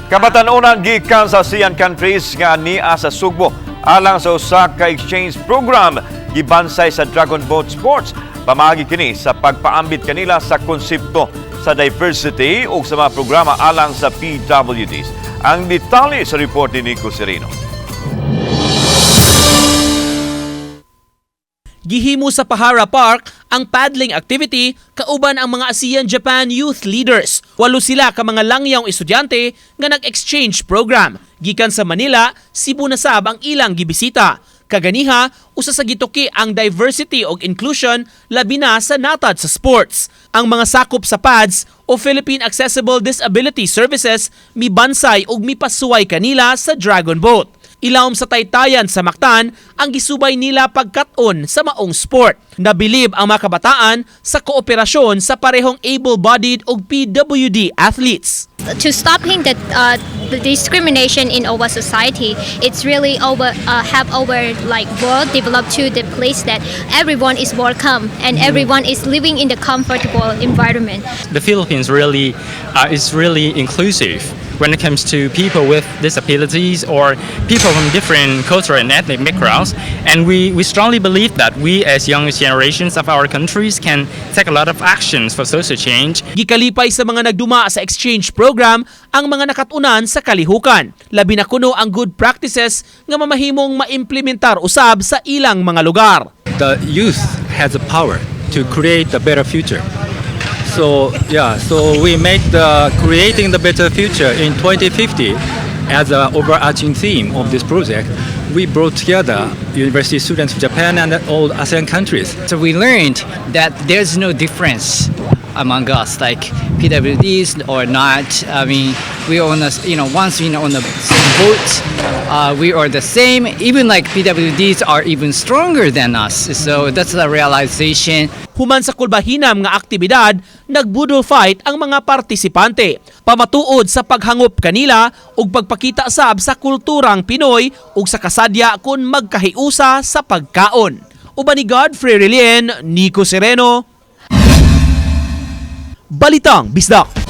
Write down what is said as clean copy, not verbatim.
Kabatan-onan gikan sa ASEAN countries nga nia sa Sugbo alang sa usa ka exchange program gibansay sa Dragon Boat Sports. Pamaagi kini sa pagpaambit kanila sa konsepto sa diversity ug sa mga programa alang sa PWDs. Ang detalye sa report ni Nico Sereno. Gihimo sa Pahara Park ang paddling activity kauban ang mga ASEAN-Japan youth leaders. Walo sila ka mga langyawng estudyante nga nag-exchange program. Gikan sa Manila, Cebu na sab ang ilang gibisita. Kaganiha, usa sa gituki ang diversity ug inclusion, labi na sa natad sa sports. Ang mga sakop sa PADS o Philippine Accessible Disability Services mibansay ug mipasuway kanila sa Dragon Boat. Ilawom sa taytayan sa Mactan ang gisubay nila pagkat-on sa maong sport. Nabilib ang mga kabataan sa kooperasyon sa parehong able-bodied ug PWD athletes. To stopping the discrimination in our society. It's really over have our like world developed to the place that everyone is welcome and everyone is living in the comfortable environment. The Philippines really is really inclusive when it comes to people with disabilities or people from different cultural and ethnic backgrounds. And we strongly believe that we as youngest generations of our countries can take a lot of actions for social change. Gikalipay sa mga nagduma sa exchange program ang mga nakatunan sa kalihukan. Labi na kuno ang good practices nga mamahimong maimplementar usab sa ilang mga lugar. The youth has the power to create a better future. So yeah, so we make the creating the better future in 2050 as an overarching theme of this project. We brought together university students from Japan and all ASEAN countries. So we learned that there's no difference among us, like PWDs or not. I mean, we are on the, you know, once we are on the same boat, we are the same. Even like PWDs are even stronger than us. So that's the realization. Human sa kulbahinam nga aktibidad, nagbudol fight ang mga partisipante. Pamatuod sa paghangop kanila ug pagpakita sab sa kulturang Pinoy ug sa kasadya kung magkahiusa sa pagkaon. Uban ni Godfrey Relien, Nico Sereno, Balitang Bisdak.